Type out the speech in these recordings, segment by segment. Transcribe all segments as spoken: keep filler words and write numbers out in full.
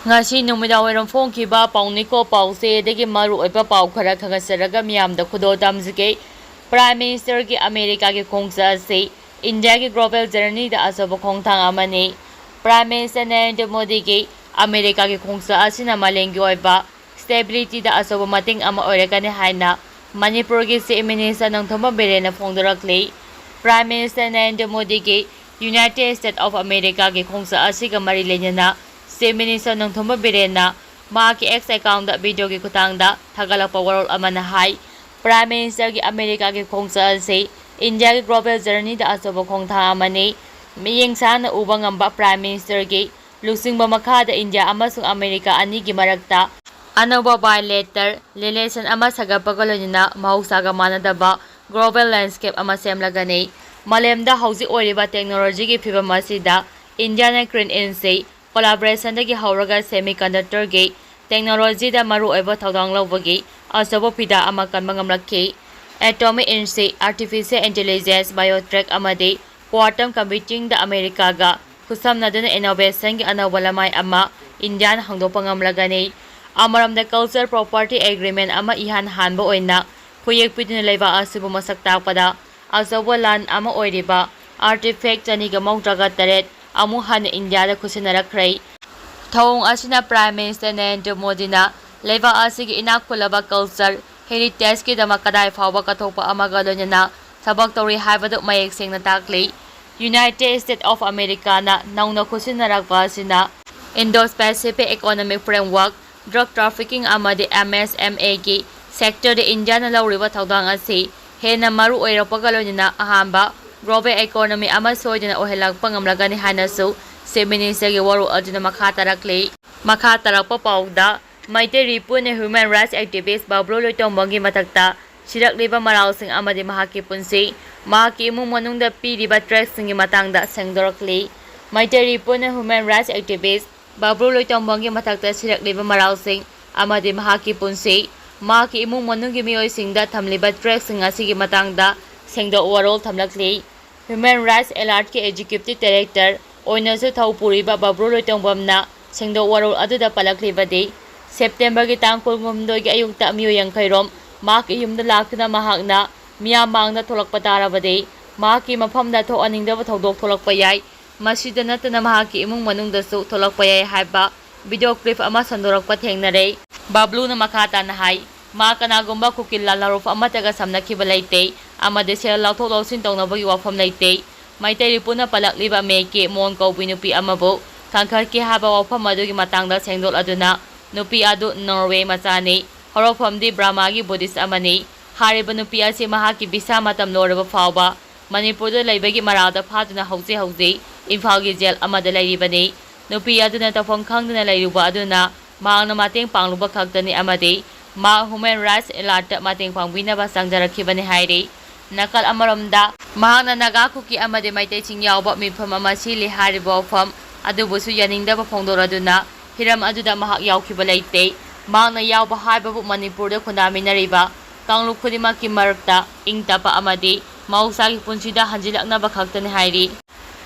ꯉꯁꯤ ꯅꯨꯃꯤꯗꯥꯡꯋꯥꯏꯔꯝ ꯐꯣꯡꯈꯤꯕ ꯄꯥꯎꯅꯤꯀꯣ ꯄꯥꯎꯆꯦꯗꯒꯤ ꯃꯔꯨꯑꯣꯏꯕ ꯄꯥꯎ ꯈꯔ ꯈꯪꯍꯟꯖꯔꯒ ꯃꯤꯌꯥꯝꯗ ꯈꯨꯗꯣꯜ ꯇꯝꯖꯒꯦ꯫ Prime Ministerꯒꯤ ꯑꯃꯦꯔꯤꯀꯥꯒꯤ ꯈꯣꯡꯆꯠ ꯑꯁꯤ ꯏꯟꯗꯤꯌꯥꯒꯤ global journeyꯗ ꯑꯆꯧꯕ ꯈꯣꯡꯊꯥꯡ ꯑꯃꯅꯤ꯫ Prime Minister ꯅꯔꯦꯟꯗ꯭ꯔ ꯃꯣꯗꯤꯒꯤ ꯑꯃꯦꯔꯤꯀꯥꯒꯤ ꯈꯣꯡꯆꯠ ꯑꯁꯤꯅ ꯃꯥꯂꯦꯝꯒꯤ ꯑꯣꯏꯕ stabilityꯗ ꯑꯆꯧꯕ ꯃꯇꯦꯡ ꯑꯃ ꯑꯣꯏꯔꯛꯀꯅꯤ ꯍꯥꯏꯅ ꯃꯅꯤꯄꯨꯔꯒꯤ Chief Minister Nongthombam ꯕꯤꯔꯦꯟꯅ ꯐꯣꯡꯗꯣꯔꯛꯂꯤ꯫ Prime Minister Narendra ꯃꯣꯗꯤꯒꯤ United States of Americaꯒꯤ ꯈꯣꯡꯆꯠ ꯑꯁꯤꯒ ꯃꯔꯤ ꯂꯩꯅꯅ Chief Minister ꯅꯣꯡꯊꯣꯝꯕꯝ ꯕꯤꯔꯦꯟꯅ ꯃꯍꯥꯛꯀꯤ X accountꯗ videoꯒꯤ ꯈꯨꯠꯊꯥꯡꯗ ꯊꯥꯒꯠꯂꯛꯄ ꯋꯥꯔꯣꯜ ꯑꯃꯅ ꯍꯥꯏ, Prime Ministerꯒꯤ ꯑꯃꯦꯔꯤꯀꯥꯒꯤ ꯈꯣꯡꯆꯠ ꯑꯁꯤ ꯏꯟꯗꯤꯌꯥꯒꯤ global journeyꯗ ꯑꯆꯧꯕ ꯈꯣꯡꯊꯥꯡ ꯑꯃꯅꯤ꯫ ꯃꯤꯠꯌꯦꯡ ꯁꯥꯡꯅ ꯎꯕ ꯉꯝꯕ Prime Ministerꯒꯤ ꯂꯨꯆꯤꯡꯕ ꯃꯈꯥꯗ ꯏꯟꯗꯤꯌꯥ ꯑꯃꯁꯨꯡ ꯑꯃꯦꯔꯤꯀꯥ ꯑꯅꯤꯒꯤ ꯃꯔꯛꯇ ꯑꯅꯧꯕ bilateral relation ꯑꯃ ꯁꯥꯒꯠꯄꯒ ꯂꯣꯏꯅꯅ ꯃꯍꯧꯁꯥꯒ ꯃꯥꯟꯅꯗꯕ global landscape ꯑꯃ ꯁꯦꯝꯂꯒꯅꯤ꯫ ꯃꯥꯂꯦꯝꯗ ꯍꯧꯖꯤꯛ ꯑꯣꯏꯔꯤꯕ technologyꯒꯤ ꯐꯤꯚꯝ ꯑꯁꯤꯗ ꯏꯟꯗꯤꯌꯥꯅ clean energy collaborationꯗꯒꯤ ꯍꯧꯔꯒ semiconductorꯒꯤ technologyꯗ ꯃꯔꯨꯑꯣꯏꯕ ꯊꯧꯗꯥꯡ ꯂꯧꯕꯒꯤ ꯑꯆꯧꯕ ꯐꯤꯗꯥ ꯑꯃ ꯀꯟꯕ ꯉꯝꯂꯛꯈꯤ꯫ Atomic energy, artificial intelligence, biotech ꯑꯃꯗꯤ quantum computingꯗ ꯑꯃꯦꯔꯤꯀꯥꯒ ꯈꯨꯠꯁꯝꯅꯗꯨꯅ innovationꯒꯤ ꯑꯅꯧꯕ ꯂꯃꯥꯏ ꯑꯃ ꯏꯟꯗꯤꯌꯥꯅ ꯍꯥꯡꯗꯣꯛꯄ ꯉꯝꯂꯒꯅꯤ꯫ ꯑꯃꯔꯣꯝꯗ culture property agreement ꯑꯃ ꯏꯍꯥꯟ ꯍꯥꯟꯕ ꯑꯣꯏꯅ ꯈꯨꯌꯦꯛ ꯄꯤꯗꯨꯅ ꯂꯩꯕꯥꯛ ꯑꯁꯤꯕꯨ ꯃꯁꯛ ꯇꯥꯛꯄꯗ ꯑꯆꯧꯕ ꯂꯥꯟ ꯑꯃ ꯑꯣꯏꯔꯤꯕ artifact ꯆꯅꯤꯒ ꯃꯧꯗ꯭ꯔꯥꯒ ꯇꯔꯦꯠ ꯑꯃꯨꯛ ꯍꯟꯅ ꯏꯟꯗꯤꯌꯥꯗ ꯈꯨꯠꯁꯤꯟꯅꯔꯛꯈ꯭ꯔꯦ꯫ ꯊꯧꯑꯣꯡ ꯑꯁꯤꯅ Prime Minister ꯅꯔꯦꯟꯗ꯭ꯔ ꯃꯣꯗꯤꯅ ꯂꯩꯕꯥꯛ ꯑꯁꯤꯒꯤ ꯏꯅꯥꯛ ꯈꯨꯜꯂꯕ culture heritageꯀꯤꯗꯃꯛ ꯀꯗꯥꯏ ꯐꯥꯎꯕ ꯀꯠꯊꯣꯛꯄ ꯑꯃꯒ ꯂꯣꯏꯅꯅ ꯊꯕꯛ ꯇꯧꯔꯤ ꯍꯥꯏꯕꯗꯨ ꯃꯌꯦꯛ ꯁꯦꯡꯅ ꯇꯥꯛꯂꯤ꯫ United States of Americaꯅ ꯅꯧꯅ ꯈꯨꯠꯁꯤꯟꯅꯔꯛꯄ ꯑꯁꯤꯅ Indo-Pacific Economic Framework, drug trafficking ꯑꯃꯗꯤ MSMEꯒꯤ sectorꯗ ꯏꯟꯗꯤꯌꯥꯅ ꯂꯧꯔꯤꯕ ꯊꯧꯗꯥꯡ ꯑꯁꯤ ꯍꯦꯟꯅ ꯃꯔꯨ ꯑꯣꯏꯔꯛꯄꯒ ꯂꯣꯏꯅꯅ ꯑꯍꯥꯟꯕ global economy ꯑꯃ ꯁꯣꯏꯗꯅ ꯑꯣꯏꯍꯜꯂꯛꯄ ꯉꯝꯂꯒꯅꯤ ꯍꯥꯏꯅꯁꯨ Chief Ministerꯒꯤ ꯋꯥꯔꯣꯜ ꯑꯗꯨꯅ ꯃꯈꯥ ꯇꯥꯔꯛꯂꯤ꯫ ꯃꯈꯥ ꯇꯥꯔꯛꯄ ꯄꯥꯎꯗ, ꯃꯩꯇꯩ ꯔꯤꯄꯨꯅ human rights activist ꯕꯕ꯭ꯂꯨ ꯂꯣꯏꯇꯣꯡꯕꯝꯒꯤ ꯃꯊꯛꯇ ꯁꯤꯔꯛꯂꯤꯕ ꯃꯔꯥꯜꯁꯤꯡ ꯑꯃꯗꯤ ꯃꯍꯥꯛꯀꯤ ꯄꯨꯟꯁꯤ, ꯃꯍꯥꯛꯀꯤ ꯏꯃꯨꯡ ꯃꯅꯨꯡꯗ ꯄꯤꯔꯤꯕ threatꯁꯤꯡꯒꯤ ꯃꯇꯥꯡꯗ ꯁꯦꯡꯗꯣꯔꯛꯂꯤ꯫ ꯃꯩꯇꯩ ꯔꯤꯄꯨꯅ human rights activist ꯕꯕ꯭ꯂꯨ ꯂꯣꯏꯇꯣꯡꯕꯝꯒꯤ ꯃꯊꯛꯇ ꯁꯤꯔꯛꯂꯤꯕ ꯃꯔꯥꯜꯁꯤꯡ ꯑꯃꯗꯤ ꯃꯍꯥꯛꯀꯤ ꯄꯨꯟꯁꯤ, ꯃꯍꯥꯛꯀꯤ ꯏꯃꯨꯡ ꯃꯅꯨꯡꯒꯤ ꯃꯤꯑꯣꯏꯁꯤꯡꯗ ꯊꯝꯂꯤꯕ threatꯁꯤꯡ ꯑꯁꯤꯒꯤ ꯃꯇꯥꯡꯗ ꯁꯦꯡꯗꯣꯛ ꯋꯥꯔꯣꯜ ꯊꯝꯂꯛꯂꯤ꯫ Human Rights Alertꯀꯤ Executive Director ꯑꯣꯏꯅꯁꯨ ꯊꯧ ꯄꯨꯔꯤꯕ ꯕꯕ꯭ꯂꯨ ꯂꯣꯏꯇꯣꯡꯕꯝꯅ ꯁꯦꯡꯗꯣꯛ ꯋꯥꯔꯣꯜ ꯑꯗꯨꯗ ꯄꯜꯂꯛꯂꯤꯕꯗꯤ, ꯁꯦꯞꯇꯦꯝꯕꯔꯒꯤ ꯇꯥꯡ ꯀꯨꯟꯍꯨꯝꯗꯣꯏꯒꯤ ꯑꯌꯨꯛꯇ ꯃꯤꯑꯣꯏ ꯌꯥꯡꯈꯩ ꯔꯣꯝ ꯃꯍꯥꯛꯀꯤ ꯌꯨꯝꯗ ꯂꯥꯛꯇꯨꯅ ꯃꯍꯥꯛꯅ ꯃꯤꯌꯥꯝ ꯃꯥꯡꯗ ꯊꯣꯛꯂꯛꯄ ꯇꯥꯔꯕꯗꯤ ꯃꯍꯥꯛꯀꯤ ꯃꯐꯝꯗ ꯊꯣꯛꯍꯟꯅꯤꯡꯗꯕ ꯊꯧꯗꯣꯛ ꯊꯣꯛꯂꯛꯄ ꯌꯥꯏ꯫ ꯃꯁꯤꯗ ꯅꯠꯇꯅ ꯃꯍꯥꯛꯀꯤ ꯏꯃꯨꯡ ꯃꯅꯨꯡꯗꯁꯨ ꯊꯣꯛꯂꯛꯄ ꯌꯥꯏ ꯍꯥꯏꯕ ꯚꯤꯗꯤꯑꯣ ꯀ꯭ꯂꯤꯞ ꯑꯃ ꯁꯟꯗꯣꯔꯛꯄ ꯊꯦꯡꯅꯔꯦ꯫ ꯕꯕ꯭ꯂꯨꯅ ꯃꯈꯥ ꯇꯥꯅ ꯍꯥꯏ, ꯃꯍꯥꯛ ꯀꯅꯥꯒꯨꯝꯕ ꯀꯨꯀꯤ ꯂꯥꯜꯍꯧꯂꯨꯞ ꯑꯃꯠꯇꯒ ꯁꯝꯅꯈꯤꯕ ꯂꯩꯇꯦ ꯑꯃꯗꯤ ꯁꯦꯜ ꯂꯧꯊꯣꯛ ꯂꯧꯁꯤꯟ ꯇꯧꯅꯕꯒꯤ ꯋꯥꯐꯝ ꯂꯩꯇꯦ꯫ ꯃꯩꯇꯩ ꯔꯤꯄꯨꯅ ꯄꯜꯂꯛꯂꯤꯕ ꯃꯦ ꯀꯦ ꯃꯣꯟ ꯀꯧꯕꯤ ꯅꯨꯄꯤ ꯑꯃꯕꯨ ꯈꯟꯈꯠꯀꯦ ꯍꯥꯏꯕ ꯋꯥꯐꯝ ꯑꯗꯨꯒꯤ ꯃꯇꯥꯡꯗ ꯁꯦꯡꯗꯣꯛꯂꯗꯨꯅ, ꯅꯨꯄꯤ ꯑꯗꯨ ꯅꯣꯔꯋꯦ ꯃꯆꯥꯅꯤ, ꯍꯧꯔꯛꯐꯝꯗꯤ ꯕ꯭ꯔꯃꯥꯒꯤ ꯕꯨꯙꯤꯁ ꯑꯃꯅꯤ꯫ ꯍꯥꯏꯔꯤꯕ ꯅꯨꯄꯤ ꯑꯁꯤ ꯃꯍꯥꯛꯀꯤ ꯚꯤꯁꯥ ꯃꯇꯝ ꯂꯣꯏꯔꯕ ꯐꯥꯎꯕ ꯃꯅꯤꯄꯨꯔꯗ ꯂꯩꯕꯒꯤ ꯃꯔꯥꯜꯗ ꯐꯥꯗꯨꯅ ꯍꯧꯖꯤꯛ ꯍꯧꯖꯤꯛ ꯏꯝꯐꯥꯜꯒꯤ ꯖꯦꯜ ꯑꯃꯗ ꯂꯩꯔꯤꯕꯅꯤ꯫ ꯅꯨꯄꯤ ꯑꯗꯨꯅ ꯇꯧꯐꯝ ꯈꯪꯗꯅ ꯂꯩꯔꯨꯕ ꯑꯗꯨꯅ ꯃꯍꯥꯛꯅ ꯃꯇꯦꯡ ꯄꯥꯡꯂꯨꯕ ꯈꯛꯇꯅꯤ ꯑꯃꯗꯤ ꯃꯍꯥꯛ ꯍ꯭ꯌꯨꯃꯦꯟ ꯔꯥꯏꯠꯁ ꯑꯦꯂꯥꯔꯠꯇ ꯃꯇꯦꯡ ꯄꯥꯡꯕꯤꯅꯕ ꯆꯪꯖꯔꯛꯈꯤꯕꯅꯤ ꯍꯥꯏꯔꯤ꯫ ꯅꯥꯀꯜ ꯑꯃꯔꯣꯝꯗ, ꯃꯍꯥꯛꯅ ꯅꯥꯒꯥ ꯀꯨꯀꯤ ꯑꯃꯗꯤ ꯃꯩꯇꯩꯁꯤꯡ ꯌꯥꯎꯕ ꯃꯤꯐꯝ ꯑꯃ ꯁꯤꯜꯂꯤ ꯍꯥꯏꯔꯤꯕ ꯋꯥꯐꯝ ꯑꯗꯨꯕꯨꯁꯨ ꯌꯥꯅꯤꯡꯗꯕ ꯐꯣꯡꯗꯣꯔꯗꯨꯅ ꯍꯤꯔꯝ ꯑꯗꯨꯗ ꯃꯍꯥꯛ ꯌꯥꯎꯈꯤꯕ ꯂꯩꯇꯦ꯫ ꯃꯍꯥꯛꯅ ꯌꯥꯎꯕ ꯍꯥꯏꯕꯕꯨ ꯃꯅꯤꯄꯨꯔꯗ ꯈꯨꯟꯗꯥꯃꯤꯟꯅꯔꯤꯕ ꯀꯥꯡꯂꯨꯞ ꯈꯨꯗꯤꯡꯃꯛꯀꯤ ꯃꯔꯛꯇ ꯏꯪ ꯇꯞꯄ ꯑꯃꯗꯤ ꯃꯍꯧꯁꯥꯒꯤ ꯄꯨꯟꯁꯤꯗ ꯍꯟꯖꯤꯜꯂꯛꯅꯕ ꯈꯛꯇꯅꯤ ꯍꯥꯏꯔꯤ꯫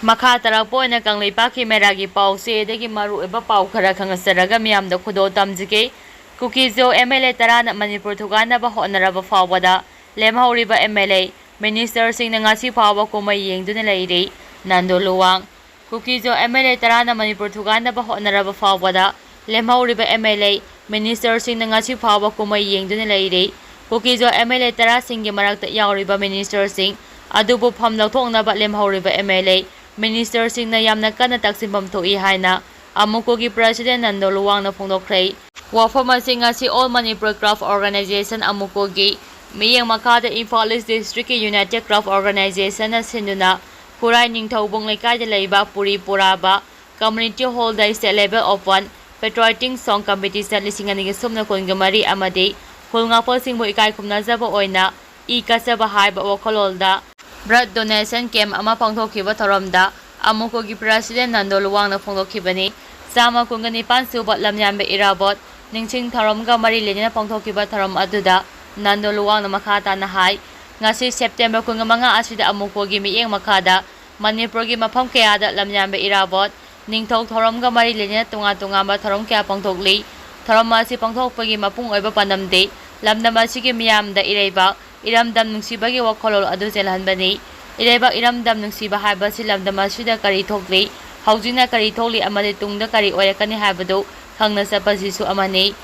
ꯃꯈꯥ ꯇꯥꯔꯛꯄ ꯑꯣꯏꯅ ꯀꯪꯂꯩꯄꯥꯛꯀꯤ ꯃꯦꯔꯥꯒꯤ ꯄꯥꯎ ꯆꯦ ꯑꯗꯒꯤ ꯃꯔꯨꯑꯣꯏꯕ ꯄꯥꯎ ꯈꯔ ꯈꯪꯍꯟꯖꯔꯒ ꯃꯤꯌꯥꯝꯗ ꯈꯨꯗꯣꯜ ꯇꯝꯖꯒꯦ꯫ ꯀꯨꯀꯤꯖꯣ ꯑꯦꯝ ꯑꯦꯜ ꯑꯦ ꯇꯔꯥꯅ ꯃꯅꯤꯄꯨꯔ ꯊꯨꯒꯥꯏꯅꯕ ꯍꯣꯠꯅꯔꯕ ꯐꯥꯎꯕꯗ ꯂꯦꯝꯍꯧꯔꯤꯕ ꯑꯦꯝ ꯑꯦꯜ ꯑꯦ, ꯃꯤꯅꯤꯁꯇꯔꯁꯤꯡꯅ ꯉꯁꯤ ꯐꯥꯎꯕ ꯀꯨꯝꯍꯩ ꯌꯦꯡꯗꯨꯅ ꯂꯩꯔꯤ꯫ Nando Luwang. ꯀꯨꯀꯤꯖꯣ M L A ꯇꯔꯥꯅ Manipur ꯊꯨꯒꯥꯏꯅꯕ ꯍꯣꯠꯅꯔꯕ ꯐꯥꯎꯕꯗ ꯂꯦꯝꯍꯧꯔꯤꯕ ꯑꯦꯝ ꯑꯦꯜ ꯑꯦ, ꯃꯤꯅꯤꯁꯇꯔꯁꯤꯡꯅ ꯉꯁꯤ ꯐꯥꯎꯕ ꯀꯨꯝꯍꯩ ꯌꯦꯡꯗꯨꯅ ꯂꯩꯔꯤ꯫ ꯀꯨꯀꯤꯖꯣ ꯑꯦꯝ ꯑꯦꯜ ꯑꯦ ꯇꯔꯥꯁꯤꯡꯒꯤ ꯃꯔꯛꯇ ꯌꯥꯎꯔꯤꯕ ꯃꯤꯅꯤꯁꯇꯔꯁꯤꯡ ꯑꯗꯨꯕꯨ ꯐꯝ ꯂꯧꯊꯣꯛꯅꯕ ꯂꯦꯝꯍꯧꯔꯤꯕ ꯑꯦꯝ ꯑꯦꯜ ꯑꯦ, ꯃꯤꯅꯤꯁꯇꯔꯁꯤꯡꯅ ꯌꯥꯝꯅ ꯀꯟꯅ ꯇꯛꯁꯤꯟꯐꯝ ꯊꯣꯛꯏ ꯍꯥꯏꯅ ꯑꯃꯨꯀꯣꯒꯤ ꯄ꯭ꯔꯁꯤꯗꯦꯟ ꯅꯟꯗꯣ ꯂꯨꯋꯥꯡꯅ ꯐꯣꯡꯗꯣꯛꯈ꯭ꯔꯦ꯫ ꯋꯥꯐꯝ ꯑꯁꯤ ꯉꯁꯤ ꯑꯣꯜ ꯃꯅꯤꯄꯨꯔ ꯀ꯭ꯔꯥꯐ ꯑꯣꯔꯒꯅꯥꯏꯖꯦꯁꯟ, ꯑꯃꯨꯀꯣꯒꯤ ꯃꯤꯠꯌꯦꯡ ꯃꯈꯥꯗ ꯏꯝꯐꯥꯜ ꯏꯁ ꯗꯤꯁꯇ꯭ꯔꯤꯛꯀꯤ ꯌꯨꯅꯥꯏꯇꯦꯗ ꯀ꯭ꯔꯥꯐ ꯑꯣꯔꯒꯅꯥꯏꯖꯦꯁꯟꯅ ꯁꯤꯟꯗꯨꯅ ꯈꯨꯔꯥꯏ ꯅꯤꯡꯊꯧꯕꯨꯡ ꯂꯩꯀꯥꯏꯗ ꯂꯩꯕ ꯄꯨꯔꯤ ꯄꯨꯔꯥꯕ ꯀꯝꯃ꯭ꯌꯨꯅꯤꯇꯤ ꯍꯣꯜꯗ ꯁ꯭ꯇꯦꯠ ꯂꯦꯚꯦꯜ ꯑꯣꯄꯟ ꯄꯦꯇ꯭ꯔꯣꯏꯇꯤꯛ ꯁꯣꯡ ꯀꯝꯄꯤꯇꯤꯁꯟ ꯂꯤꯁꯤꯡ ꯑꯅꯤꯒ ꯁꯨꯞꯅ ꯀꯨꯟꯒ ꯃꯔꯤ ꯑꯃꯗꯤ ꯈꯨꯜ ꯉꯥꯛꯄꯁꯤꯡꯕꯨ ꯏꯀꯥꯏ ꯈꯨꯝꯅꯖꯕ ꯑꯣꯏꯅ ꯏ ꯀꯠꯆꯕ ꯍꯥꯏꯕ ꯋꯥꯈꯜꯂꯣꯟꯗ ꯕ꯭ꯂꯗ ꯗꯣꯅꯦꯁꯟ ꯀꯦꯝꯞ ꯑꯃ ꯄꯥꯡꯊꯣꯛꯈꯤꯕ ꯊꯧꯔꯝꯗ ꯑꯃꯨꯀꯣꯒꯤ ꯄ꯭ꯔꯁꯤꯗꯦꯟ ꯅꯟꯗꯣ ꯂꯨꯋꯥꯡꯅ ꯐꯣꯡꯗꯣꯛꯈꯤꯕꯅꯤ꯫ ꯆꯥꯝꯃ ꯀꯨꯟꯒ ꯅꯤꯄꯥꯟ ꯁꯨꯕ ꯂꯝꯌꯥꯟꯕ ꯏꯔꯥꯕꯣꯠ ꯅꯤꯡꯁꯤꯡ ꯊꯧꯔꯝꯒ ꯃꯔꯤ ꯂꯩꯅꯅ ꯄꯥꯡꯊꯣꯛꯈꯤꯕ ꯊꯧꯔꯝ ꯑꯗꯨꯗ ꯅꯟꯗꯣ ꯂꯨꯋꯥꯡꯅ ꯃꯈꯥ ꯇꯥꯅ ꯍꯥꯏ, ꯉꯁꯤ ꯁꯦꯞꯇꯦꯝꯕꯔ ꯀꯨꯟꯃꯉꯥ ꯑꯁꯤꯗ ꯑꯃꯨꯀꯣꯒꯤ ꯃꯤꯠꯌꯦꯡ ꯃꯈꯥꯗ ꯃꯅꯤꯄꯨꯔꯒꯤ ꯃꯐꯝ ꯀꯌꯥꯗ ꯂꯝꯌꯥꯟꯕ ꯏꯔꯥꯕꯣꯠ ꯅꯤꯡꯊꯧ ꯊꯧꯔꯝꯒ ꯃꯔꯤ ꯂꯩꯅꯅ ꯇꯣꯉꯥꯟ ꯇꯣꯉꯥꯟꯕ ꯊꯧꯔꯝ ꯀꯌꯥ ꯄꯥꯡꯊꯣꯛꯂꯤ꯫ ꯊꯧꯔꯝ ꯑꯁꯤ ꯄꯥꯡꯊꯣꯛꯄꯒꯤ ꯃꯄꯨꯡ ꯑꯣꯏꯕ ꯄꯥꯟꯗꯝꯗꯤ ꯂꯝꯗꯝ ꯑꯁꯤꯒꯤ ꯃꯤꯌꯥꯝꯗ ꯏꯔꯩꯕꯥꯛ, ꯏꯔꯝꯗꯝ ꯅꯨꯡꯁꯤꯕꯒꯤ ꯋꯥꯈꯜꯂꯣꯟ ꯑꯗꯨ ꯆꯦꯜꯍꯟꯕꯅꯤ꯫ ꯏꯔꯩꯕꯥꯛ, ꯏꯔꯝꯗꯝ ꯅꯨꯡꯁꯤꯕ ꯍꯥꯏꯕꯁꯤ ꯂꯝꯗꯝ ꯑꯁꯤꯗ ꯀꯔꯤ ꯊꯣꯛꯂꯤ, ꯍꯧꯖꯤꯛꯅ ꯀꯔꯤ ꯊꯣꯛꯂꯤ ꯑꯃꯗꯤ ꯇꯨꯡꯗ ꯀꯔꯤ ꯑꯣꯏꯔꯛꯀꯅꯤ ꯍꯥꯏꯕꯗꯨ ꯈꯪꯅ ꯆꯠꯄꯁꯤꯁꯨ ꯑꯃꯅꯤ꯫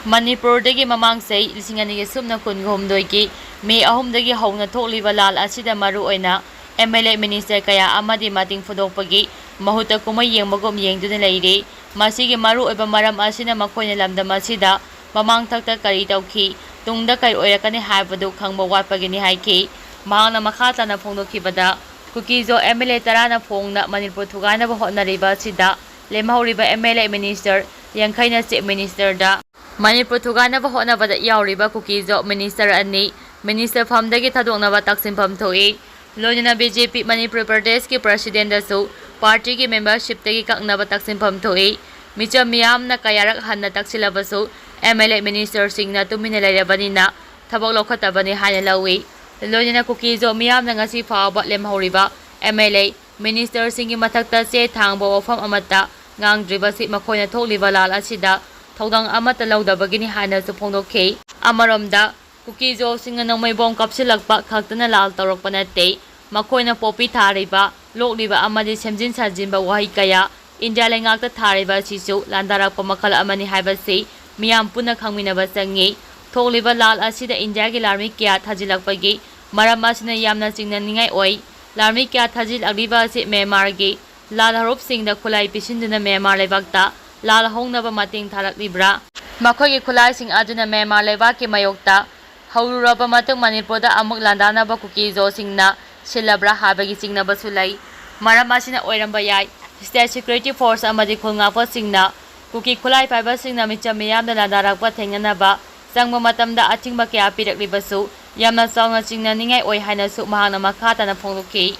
ꯃꯅꯤꯄꯨꯔꯗꯒꯤ ꯃꯃꯥꯡ ꯆꯍꯤ ꯂꯤꯁꯤꯡ ꯑꯅꯤꯒ ꯁꯨꯞꯅ ꯀꯨꯟꯒ ꯍꯨꯝꯗꯣꯏꯒꯤ ꯃꯦ ꯑꯍꯨꯝꯗꯒꯤ ꯍꯧꯅ ꯊꯣꯛꯂꯤꯕ ꯂꯥꯜ ꯑꯁꯤꯗ ꯃꯔꯨ ꯑꯣꯏꯅ ꯑꯦꯝ ꯑꯦꯜ ꯑꯦ, ꯃꯤꯅꯤꯁꯇꯔ ꯀꯌꯥ ꯑꯃꯗꯤ ꯃꯇꯤꯡ ꯐꯣꯡꯗꯣꯛꯄꯒꯤ ꯃꯍꯨꯠꯇ ꯀꯨꯝꯍꯩ ꯌꯦꯡꯕꯒꯨꯝ ꯌꯦꯡꯗꯨꯅ ꯂꯩꯔꯤ꯫ ꯃꯁꯤꯒꯤ ꯃꯔꯨ ꯑꯣꯏꯕ ꯃꯔꯝ ꯑꯁꯤꯅ ꯃꯈꯣꯏꯅ ꯂꯝꯗꯝ ꯑꯁꯤꯗ ꯃꯃꯥꯡꯊꯛꯇ ꯀꯔꯤ ꯇꯧꯈꯤ, ꯇꯨꯡꯗ ꯀꯔꯤ ꯑꯣꯏꯔꯛꯀꯅꯤ ꯍꯥꯏꯕꯗꯨ ꯈꯪꯕ ꯋꯥꯠꯄꯒꯤꯅꯤ ꯍꯥꯏꯈꯤ꯫ ꯃꯍꯥꯛꯅ ꯃꯈꯥ ꯇꯥꯅ ꯐꯣꯡꯗꯣꯛꯈꯤꯕꯗ, ꯀꯨꯀꯤꯖꯣ ꯑꯦꯝ ꯑꯦꯜ ꯑꯦ ꯇꯔꯥꯅ ꯐꯣꯡꯅ ꯃꯅꯤꯄꯨꯔ ꯊꯨꯒꯥꯏꯅꯕ ꯍꯣꯠꯅꯔꯤꯕ ꯑꯁꯤꯗ ꯂꯦꯝꯍꯧꯔꯤꯕ M L A, minister ꯌꯥꯡꯈꯩꯅ chief ꯃꯤꯅꯤꯁꯇꯔꯗ Manipur ꯊꯨꯒꯥꯏꯅꯕ ꯍꯣꯠꯅꯕꯗ ꯌꯥꯎꯔꯤꯕ ꯀꯨꯀꯤꯖꯣ ꯃꯤꯅꯤꯁꯇꯔ ꯑꯅꯤ ꯃꯤꯅꯤꯁꯇꯔ ꯐꯝꯗꯒꯤ ꯊꯥꯗꯣꯛꯅꯕ ꯇꯛꯁꯤꯟꯐꯝ ꯊꯣꯛꯏ꯫ ꯂꯣꯏꯅꯅ ꯕꯤ ꯖꯦ ꯄꯤ ꯃꯅꯤꯄꯨꯔ ꯄ꯭ꯔꯗꯦꯁꯀꯤ ꯄ꯭ꯔꯁꯤꯗꯦꯟꯗꯁꯨ ꯄꯥꯔꯇꯤꯒꯤ ꯃꯦꯝꯕꯔꯁꯤꯞꯇꯒꯤ ꯀꯛꯅꯕ ꯇꯛꯁꯤꯟꯐꯝ ꯊꯣꯛꯏ꯫ ꯃꯤꯆꯝ ꯃꯤꯌꯥꯝꯅ ꯀꯌꯥꯔꯛ ꯍꯟꯅ ꯇꯛꯁꯤꯜꯂꯕꯁꯨ ꯑꯦꯝ ꯑꯦꯜ ꯑꯦ, ꯃꯤꯅꯤꯁꯇꯔꯁꯤꯡꯅ ꯇꯨꯃꯤꯟꯅ ꯂꯩꯔꯕꯅꯤꯅ ꯊꯕꯛ ꯂꯧꯈꯠꯇꯕꯅꯤ ꯍꯥꯏꯅ ꯂꯧꯏ꯫ ꯂꯣꯏꯅꯅ ꯀꯨꯀꯤꯖꯣ ꯃꯤꯌꯥꯝꯅ ꯉꯁꯤ ꯐꯥꯎꯕ ꯂꯦꯝꯍꯧꯔꯤꯕ ꯑꯦꯝ ꯑꯦꯜ ꯑꯦ, ꯃꯤꯅꯤꯁꯇꯔꯁꯤꯡꯒꯤ ꯃꯊꯛꯇ ꯆꯦ ꯊꯥꯡꯕ ꯋꯥꯐꯝ ꯑꯃꯠꯇ ꯉꯥꯡꯗ꯭ꯔꯤꯕꯁꯤ ꯃꯈꯣꯏꯅ ꯊꯣꯛꯂꯤꯕ ꯂꯥꯜ ꯑꯁꯤꯗ ꯊꯧꯗꯥꯡ ꯑꯃꯠꯇ ꯂꯧꯗꯕꯒꯤꯅꯤ ꯍꯥꯏꯅꯁꯨ ꯐꯣꯡꯗꯣꯛꯈꯤ꯫ ꯑꯃꯔꯣꯝꯗ, ꯀꯨꯀꯤꯖꯣꯁꯤꯡꯅ ꯅꯣꯡꯃꯩ ꯕꯣꯝ ꯀꯥꯞꯁꯤꯜꯂꯛꯄ ꯈꯛꯇꯅ ꯂꯥꯜ ꯇꯧꯔꯛꯄ ꯅꯠꯇꯦ꯫ ꯃꯈꯣꯏꯅ ꯄꯣꯄꯤ ꯊꯥꯔꯤꯕ, ꯂꯣꯛꯂꯤꯕ ꯑꯃꯗꯤ ꯁꯦꯝꯖꯤꯟ ꯁꯥꯖꯤꯟꯕ ꯋꯥꯍꯩ ꯀꯌꯥ ꯏꯟꯗꯤꯌꯥ ꯂꯩꯉꯥꯛꯇ ꯊꯥꯔꯤꯕ ꯑꯁꯤꯁꯨ ꯂꯥꯟꯗꯥꯔꯛꯄ ꯃꯈꯜ ꯑꯃꯅꯤ ꯍꯥꯏꯕꯁꯤ ꯃꯤꯌꯥꯝ ꯄꯨꯟꯅ ꯈꯪꯃꯤꯟꯅꯕ ꯆꯪꯏ꯫ ꯊꯣꯛꯂꯤꯕ ꯂꯥꯜ ꯑꯁꯤꯗ ꯏꯟꯗꯤꯌꯥꯒꯤ ꯂꯥꯟꯃꯤ ꯀꯌꯥ ꯊꯥꯖꯤꯜꯂꯛꯄꯒꯤ ꯃꯔꯝ ꯑꯁꯤꯅ ꯌꯥꯝꯅ ꯆꯤꯡꯅꯅꯤꯡꯉꯥꯏ ꯑꯣꯏ꯫ ꯂꯥꯟꯃꯤ ꯀꯌꯥ ꯊꯥꯖꯤꯜꯂꯛꯂꯤꯕ ꯑꯁꯤ ꯃ꯭ꯌꯥꯟꯃꯥꯔꯒꯤ ꯂꯥꯜ ꯍꯔꯨꯞꯁꯤꯡꯗ ꯈꯨꯠꯂꯥꯏ ꯄꯤꯁꯤꯟꯗꯨꯅ ꯃ꯭ꯌꯥꯟꯃꯥꯔ ꯂꯩꯕꯥꯛꯇ ꯂꯥꯜ ꯍꯧꯅꯕ ꯃꯇꯦꯡ ꯊꯥꯔꯛꯂꯤꯕ꯭ꯔꯥ? ꯃꯈꯣꯏꯒꯤ ꯈꯨꯠꯂꯥꯏꯁꯤꯡ ꯑꯗꯨꯅ ꯃ꯭ꯌꯥꯟꯃꯥꯔ ꯂꯩꯕꯥꯛꯀꯤ ꯃꯥꯌꯣꯛꯇ ꯍꯧꯔꯨꯔꯕ ꯃꯇꯨꯡ ꯃꯅꯤꯄꯨꯔꯗ ꯑꯃꯨꯛ ꯂꯥꯟꯗꯥꯅꯕ ꯀꯨꯀꯤꯖꯣꯁꯤꯡꯅ ꯁꯤꯜꯂꯕ꯭ꯔꯥ ꯍꯥꯏꯕꯒꯤ ꯆꯤꯡꯅꯕꯁꯨ ꯂꯩ꯫ ꯃꯔꯝ ꯑꯁꯤꯅ ꯑꯣꯏꯔꯝꯕ ꯌꯥꯏ, ꯁ꯭ꯇꯦꯠ ꯁꯦꯀ꯭ꯌꯨꯔꯤꯇꯤ ꯐꯣꯔꯁ ꯑꯃꯗꯤ ꯈꯨꯜ ꯉꯥꯛꯄꯁꯤꯡꯅ ꯀꯨꯀꯤ ꯈꯨꯠꯂꯥꯏ ꯄꯥꯏꯕꯁꯤꯡꯅ ꯃꯤꯆꯝ ꯃꯤꯌꯥꯝꯗ ꯂꯥꯟꯗꯥꯔꯛꯄ ꯊꯦꯡꯅꯅꯕ ꯆꯪꯕ ꯃꯇꯝꯗ ꯑꯊꯤꯡꯕ ꯀꯌꯥ ꯄꯤꯔꯛꯂꯤꯕꯁꯨ ꯌꯥꯝꯅ ꯆꯥꯎꯅ ꯆꯤꯡꯅꯅꯤꯡꯉꯥꯏ ꯑꯣꯏ ꯍꯥꯏꯅꯁꯨ ꯃꯍꯥꯛꯅ ꯃꯈꯥ ꯇꯥꯅ ꯐꯣꯡꯗꯣꯛꯈꯤ꯫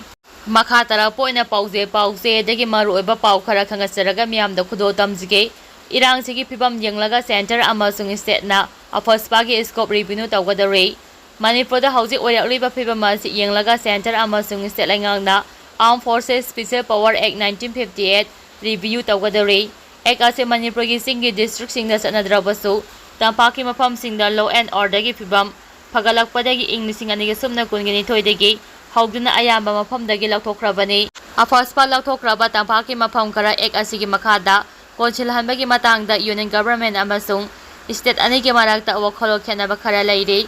ꯃꯈꯥ ꯇꯥꯔꯛꯄ ꯑꯣꯏꯅ ꯄꯥꯎꯖꯦ, ꯄꯥꯎꯆꯦꯗꯒꯤ ꯃꯔꯨꯑꯣꯏꯕ ꯄꯥꯎ ꯈꯔ ꯈꯪꯍꯟꯖꯔꯒ ꯃꯤꯌꯥꯝꯗ ꯈꯨꯗꯣꯜ ꯇꯝꯖꯒꯦ꯫ ꯏꯔꯥꯡꯁꯤꯒꯤ ꯐꯤꯕꯝ ꯌꯦꯡꯂꯒ ꯁꯦꯟꯇꯔ ꯑꯃꯁꯨꯡ ꯁ꯭ꯇꯦꯠꯅ ꯑꯐꯁꯄꯥꯒꯤ ꯁ꯭ꯀꯣꯞ ꯔꯤꯚꯤꯅ꯭ꯌꯨ ꯇꯧꯒꯗꯧꯔꯤ꯫ ꯃꯅꯤꯄꯨꯔꯗ ꯍꯧꯖꯤꯛ ꯑꯣꯏꯔꯛꯂꯤꯕ ꯐꯤꯕꯝ ꯑꯁꯤ ꯌꯦꯡꯂꯒ ꯁꯦꯟꯇꯔ ꯑꯃꯁꯨꯡ ꯁ꯭ꯇꯦꯠ ꯂꯩꯉꯥꯛꯅ Armed Forces Special Power Act nineteen fifty eight, review ꯇꯧꯒꯗꯧꯔꯤ꯫ ꯑꯦꯛ ꯑꯁꯤ ꯃꯅꯤꯄꯨꯔꯒꯤ ꯆꯤꯡꯒꯤ districtꯁꯤꯡꯗ ꯆꯠꯅꯗ꯭ꯔꯕꯁꯨ, ꯇꯝꯄꯥꯛꯀꯤ ꯃꯐꯝꯁꯤꯡꯗ law and orderꯒꯤ ꯐꯤꯕꯝ ꯐꯒꯠꯂꯛꯄꯗꯒꯤ ꯏꯪ ꯂꯤꯁꯤꯡ ꯑꯅꯤꯒ ꯁꯨꯞꯅ ꯀꯨꯟꯒ ꯅꯤꯊꯣꯏꯗꯒꯤ ꯍꯧꯗꯨꯅ ꯑꯌꯥꯝꯕ ꯃꯐꯝꯗꯒꯤ ꯂꯧꯊꯣꯛꯈ꯭ꯔꯕꯅꯤ꯫ ꯑꯐꯁꯄꯥ ꯂꯧꯊꯣꯛꯈ꯭ꯔꯕ ꯇꯝꯄꯥꯛꯀꯤ ꯃꯐꯝ ꯈꯔ ꯑꯦꯛ ꯑꯁꯤꯒꯤ ꯃꯈꯥꯗ ꯀꯣꯟꯁꯤꯜꯍꯟꯕꯒꯤ ꯃꯇꯥꯡꯗ Union Government ꯑꯃꯁꯨꯡ state ꯑꯅꯤꯒꯤ ꯃꯔꯛꯇ ꯋꯥꯈꯜꯂꯣꯟ ꯈꯦꯠꯅꯕ ꯈꯔ ꯂꯩꯔꯤ꯫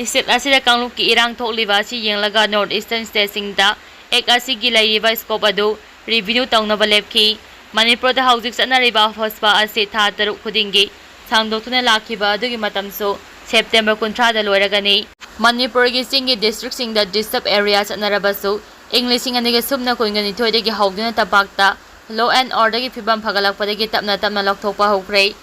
State ꯑꯁꯤꯗ ꯀꯥꯡꯂꯨꯞꯀꯤ ꯏꯔꯥꯡ ꯊꯣꯛꯂꯤꯕ ꯑꯁꯤ ꯌꯦꯡꯂꯒ North Eastern stateꯁꯤꯡꯗ ꯑꯦꯛ ꯑꯁꯤꯒꯤ ꯂꯩꯔꯤꯕ scope ꯑꯗꯨ review ꯇꯧꯅꯕ ꯂꯦꯞꯈꯤ꯫ ꯃꯅꯤꯄꯨꯔꯗ ꯍꯧꯖꯤꯛ ꯆꯠꯅꯔꯤꯕ ꯑꯐꯁꯄꯥ ꯑꯁꯤ ꯊꯥ ꯇꯔꯨꯛ ꯈꯨꯗꯤꯡꯒꯤ ꯁꯥꯡꯗꯣꯛꯇꯨꯅ ꯂꯥꯛꯈꯤꯕ ꯑꯗꯨꯒꯤ ꯃꯇꯝꯁꯨ September ꯀꯨꯟꯊ꯭ꯔꯥꯗ ꯂꯣꯏꯔꯒꯅꯤ꯫ ꯃꯅꯤꯄꯨꯔꯒꯤ ꯆꯤꯡꯒꯤ districtꯁꯤꯡꯗ reserve area ꯆꯠꯅꯔꯕꯁꯨ, ꯏꯪ ꯂꯤꯁꯤꯡ ꯑꯅꯤꯒ ꯁꯨꯞꯅ ꯀꯨꯟꯒ ꯅꯤꯊꯣꯏꯗꯒꯤ ꯍꯧꯗꯨꯅ ꯇꯝꯄꯥꯛꯇ law and orderꯒꯤ ꯐꯤꯕꯝ ꯐꯒꯠꯂꯛꯄꯗꯒꯤ ꯇꯞꯅ ꯇꯞꯅ ꯂꯧꯊꯣꯛꯄ ꯍꯧꯈ꯭ꯔꯦ꯫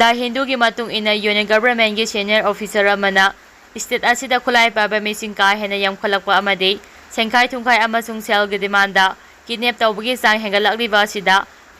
The Hinduꯒꯤ ꯃꯇꯨꯡ ꯏꯟꯅ, Union Governmentꯀꯤ senior officer ꯑꯃꯅ state ꯑꯁꯤꯗ ꯈꯨꯠꯂꯥꯏ ꯄꯥꯏꯕ ꯃꯤꯁꯤꯡ ꯀꯥ ꯍꯦꯟꯅ ꯌꯥꯝꯈꯠꯂꯛꯄ ꯑꯃꯗꯤ ꯁꯦꯟꯈꯥꯏ ꯊꯨꯝꯈꯥꯏ ꯑꯃꯁꯨꯡ ꯁꯦꯜꯒꯤ demandꯗ kidnap ꯇꯧꯕꯒꯤ ꯆꯥꯡ ꯍꯦꯟꯒꯠꯂꯛꯂꯤꯕ ꯑꯁꯤꯗ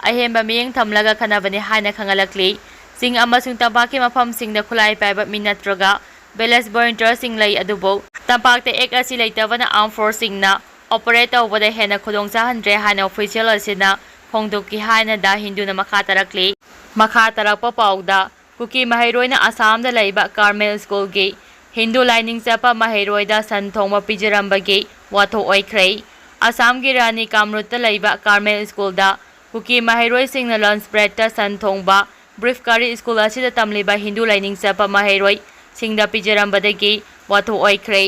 ꯑꯍꯦꯟꯕ ꯃꯤꯠꯌꯦꯡ ꯊꯝꯂꯒ ꯈꯟꯅꯕꯅꯤ ꯍꯥꯏꯅ ꯈꯪꯍꯜꯂꯛꯂꯤ꯫ ꯆꯤꯡ ꯑꯃꯁꯨꯡ ꯇꯝꯄꯥꯛꯀꯤ ꯃꯐꯝꯁꯤꯡꯗ ꯈꯨꯠꯂꯥꯏ ꯄꯥꯏꯕ ꯃꯤ ꯅꯠꯇ꯭ꯔꯒ village volunteerꯁꯤꯡ ꯂꯩ, ꯑꯗꯨꯕꯨ ꯇꯝꯄꯥꯛꯇ ꯑꯦꯛ ꯑꯁꯤ ꯂꯩꯇꯕꯅ armed forceꯁꯤꯡꯅ operate ꯇꯧꯕꯗ ꯍꯦꯟꯅ ꯈꯨꯗꯣꯡ ꯆꯥꯍꯟꯗ꯭ꯔꯦ ꯍꯥꯏꯅ official ꯑꯁꯤꯅ ꯐꯣꯡꯗꯣꯛꯈꯤ ꯍꯥꯏꯅ The Hinduꯅ ꯃꯈꯥ ꯇꯥꯔꯛꯂꯤ꯫ ꯃꯈꯥ ꯇꯥꯔꯛꯄ ꯄꯥꯎꯗ, ꯀꯨꯀꯤ ꯃꯍꯩꯔꯣꯏꯅ ꯑꯁꯥꯝꯗ ꯂꯩꯕ Carmel Schoolꯒꯤ ꯍꯤꯟꯗꯨ ꯂꯥꯏꯅꯤꯡ ꯆꯠꯄ ꯃꯍꯩꯔꯣꯏꯗ ꯁꯟ ꯊꯣꯡꯕ ꯄꯤꯖꯔꯝꯕꯒꯤ ꯋꯥꯊꯣꯛ ꯑꯣꯏꯈ꯭ꯔꯦ꯫ ꯑꯁꯥꯝꯒꯤ ꯔꯥꯅꯤ ꯀꯥꯝꯔꯨꯠꯇ ꯂꯩꯕ Carmel Schoolꯗ ꯀꯨꯀꯤ ꯃꯍꯩꯔꯣꯏꯁꯤꯡꯅ lunch breakꯇ ꯁꯟ ꯊꯣꯡꯕ beef curry school ꯑꯁꯤꯗ ꯇꯝꯂꯤꯕ ꯍꯤꯟꯗꯨ ꯂꯥꯏꯅꯤꯡ ꯆꯠꯄ ꯃꯍꯩꯔꯣꯏꯁꯤꯡꯗ ꯄꯤꯖꯔꯝꯕꯗꯒꯤ ꯋꯥꯊꯣꯛ ꯑꯣꯏꯈ꯭ꯔꯦ꯫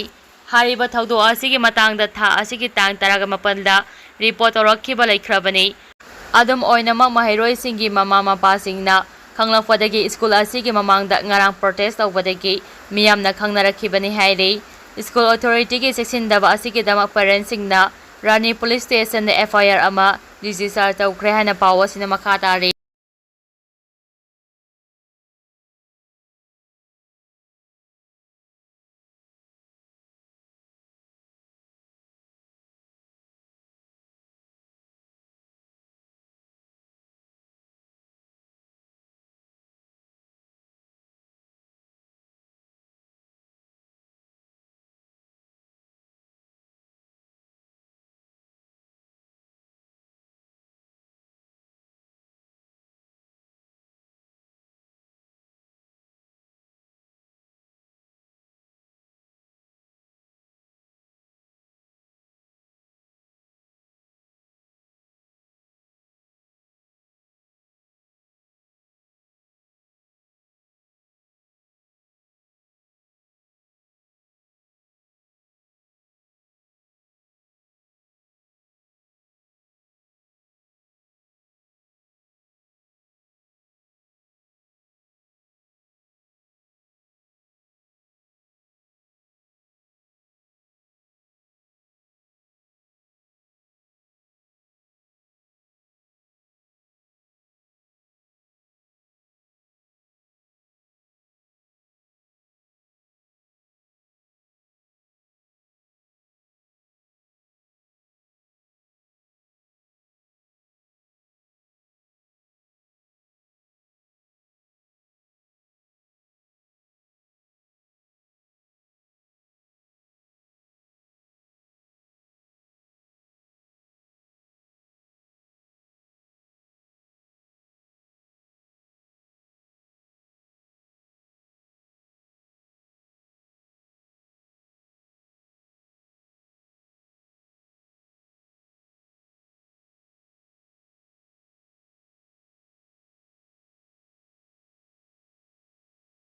ꯍꯥꯏꯔꯤꯕ ꯊꯧꯗꯣꯛ ꯑꯁꯤꯒꯤ ꯃꯇꯥꯡꯗ ꯊꯥ ꯑꯁꯤꯒꯤ ꯇꯥꯡ ꯇꯔꯥꯃꯥꯄꯜꯗ report ꯇꯧꯔꯛꯈꯤꯕ ꯂꯩꯈ꯭ꯔꯕꯅꯤ꯫ ꯑꯗꯨꯝ ꯑꯣꯏꯅꯃꯛ, ꯃꯍꯩꯔꯣꯏꯁꯤꯡꯒꯤ ꯃꯃꯥ ꯃꯄꯥꯁꯤꯡꯅ ꯈꯪꯂꯛꯄꯗꯒꯤ school ꯑꯁꯤꯒꯤ ꯃꯃꯥꯡꯗ ꯉꯔꯥꯡ protest ꯇꯧꯕꯗꯒꯤ ꯃꯤꯌꯥꯝꯅ ꯈꯪꯅꯔꯛꯈꯤꯕꯅꯤ ꯍꯥꯏꯔꯤ꯫ School authorityꯒꯤ ꯆꯦꯛꯁꯤꯟꯗꯕ ꯑꯁꯤꯒꯤꯗꯃꯛ parentsꯁꯤꯡꯅ ꯔꯥꯅꯤ police stationꯗ F I R ꯑꯃ register ꯇꯧꯈ꯭ꯔꯦ ꯍꯥꯏꯅ ꯄꯥꯎ ꯑꯁꯤꯅ ꯃꯈꯥ ꯇꯥꯔꯤ꯫